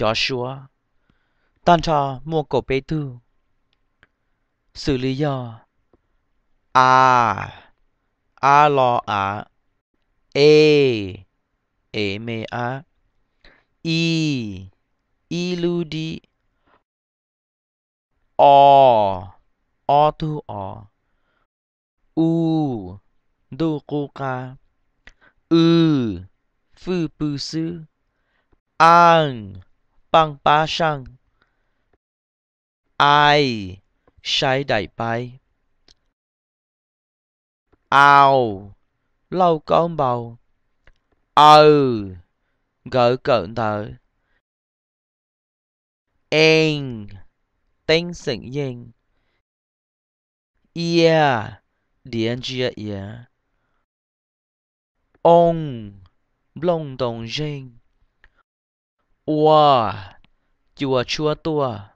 cov suab. Tag nrho muaj kaum peb tug, xws li yog: a, a lo av, e, ev me ab, i, ib lub dib, o, ob tug o, u, ntuj qub qab, w, fwj pw xwb, a, paaj pab saaj, ai, saib daim paib, au, lauj kaub npau, aw, nkawd kawm ntawv, e, teeb xeem yeej, ia, diav ntsia iav, o, nplooj ntoo zeeg, ua, cua tshuab tuaj,